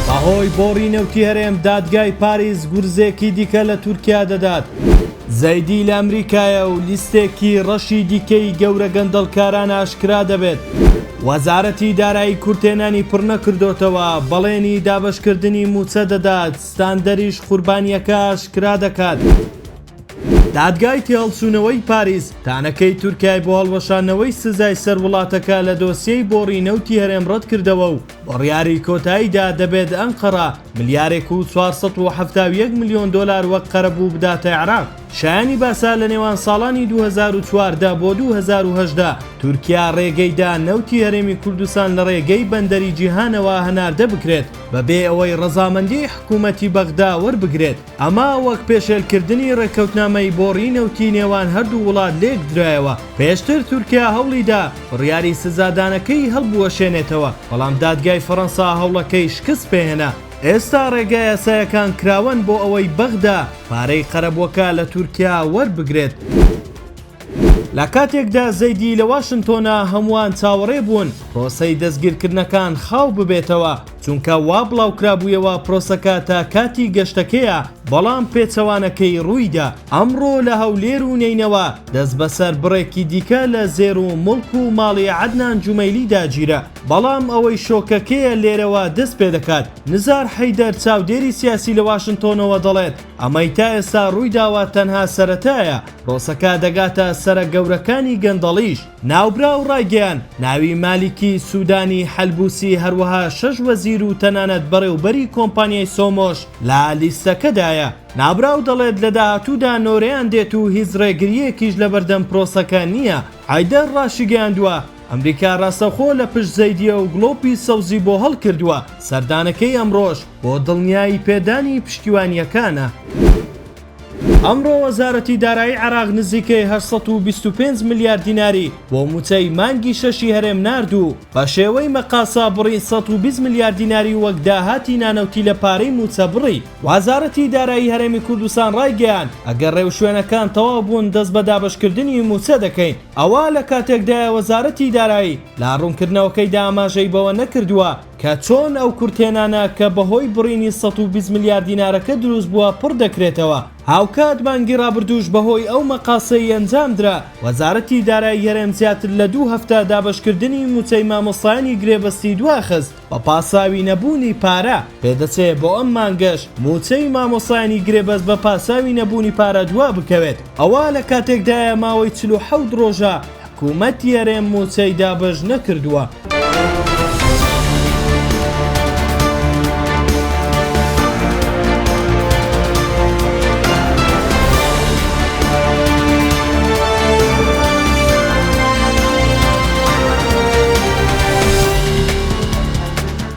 بەهۆی بۆڕی نەوتی هەرێم دادگای پاریس گورزێکی دیکە لە تورکیا دەدات. زەیدی لە ئەمریکایە و لیستێکی ڕەشی دیکەی گەورە گەندەڵکاران ئاشکرا دەبێت. وەزارەتی دارایی کورتهێنانی پڕنەکردۆتەوە، بەڵێنی دابەشکردنی مووچە دەدات، ستاندەریش قوربانییەکە ئاشکرا دەکات. دادگای تێهەڵچوونەوەی پاریس تانەکەی تورکیای بۆ هەڵوەشاندنەوەی سزای سەر وڵاتەکە لە دۆسیەی بۆڕی نەوتی هەرێم ڕەتکردەوە و بڕیاری کۆتایی دا دەبێت ئەنقەرە ملیارێک و 471 ملیۆن دۆلار وەک قەرەبوو بداتە عێراق. شایانی باسە لە نێوان ساڵانی 2014 بۆ 2018 تورکیا ڕێگەی دا نەوتی هەرێمی کوردستان لە ڕێگەی بەندەری جیهانەوە هەناردە بکرێت بەبێ ئەوەی ڕەزامەندیی حکوومەتی بەغدا وەربگرێت. ئەمە وەک پێشێلکردنی ڕێککەوتنامەی بۆڕی نەوتی نێوان هەردوو وڵات لێکدرایەوە. پێشتر تورکیا هەوڵیدا بڕیاری سزادانەکەی هەڵبوەشێنێتەوە، بەڵام دادگای فەرەنسا هەوڵەکەی شکست پێهێنا. ئێستا ڕێگا یاسایەکان کراوەن بۆ ئەوەی بەغدا پارەی قەرەبووەکە لە تورکیا وەربگرێت. لە کاتێکدا زەیدی لە واشنتۆنە هەمووان چاوەڕێ بوون پرۆسەی دەستگیرکردنەکان خاو ببێتەوە، چونکە وا بڵاوکرابوویەوە پرۆسەکە تا کاتی گەشتەکەیە، بەڵام پێچەوانەکەی ڕوویدا. ئەمڕۆ لە هەولێر و نەینەوا دەستبەسەر بڕێکی دیکە لە زێر و موڵک و ماڵی عەدنان جومەیلیدا گیرا، بەڵام ئەوەی شۆکەکەیە لێرەوە دەستپێدەکات. نزار حەیدەر چاودێری سیاسی لە واشنتۆنەوە دەڵێت، ئەمەی تا ئێستا ڕوویداوە تەنها سەرەتایە، پرۆسەکە دەگاتە سەرە گەورەکانی گەندەڵیش. ناوبراو ڕایگەیاند، ناوی مالیکی، سودانی، حەلبوسی، هەروەها شەش وەزیر و تەنانەت بەڕێوبەری کۆمپانیای سۆمۆش لە لیستەکەدایە. ناوبراو دەڵێت لە داهاتوودا نۆرەیان دێت و هیچ ڕێگرییەکیش لەبەردەم پرۆسەکە نییە. حەیدەر ڕاشیگەیاندووە، ئەمریکا ڕاستەوخۆ لە پشت زەیدییە و گڵۆپی سەوزی بۆ هەڵکردووە، سەردانەکەی ئەمڕۆش بۆ دڵنیایی پێدانی پشتیوانییەکانە. ئەمڕۆ وەزارەتی دارایی عێراق نزیکەی 825 ملیار دیناری بۆ مووچەی مانگی شەشی هەرێم نارد و بە شێوەی مەقاسە بڕی 120 ملیار دیناری وەک داهاتی نانەوتی لە پارەی مووچە بڕی. وەزارەتی دارایی هەرێمی کوردستان ڕایگەیاند، ئەگەر ڕێوشوێنەکان تەواو بوون دەست بە دابەشکردنی مووچە دەکەین. ئەوە لە کاتێکدایە وەزارەتی دارایی لە ڕوونکردنەوەکەیدا ئاماژەی بەوە نەکردووە کە چۆن ئەو کورتهێنانە کە بەهۆی بڕینی 120 ملیار دینارەکە دروست بووە پڕ دەکرێتەوە. هاوکات مانگی ڕابردووش بەهۆی ئەو مەقاسەی ئەنجامدرا، وەزارەتی دارایی هەرێم زیاتر لە دوو هەفتە دابەشکردنی مووچەی مامۆستایانی گرێبەستی دواخست بە پاساوی نەبوونی پارە، پێدەچێ بۆ ئەم مانگەش مووچەی مامۆستایانی گرێبەست بە پاساوی نەبوونی پارە دوابکەوێت، ئەوە لە کاتێکدایە ماوەی 47 ڕۆژە حکوومەتی هەرێم مووچەی دابەش نەکردووە.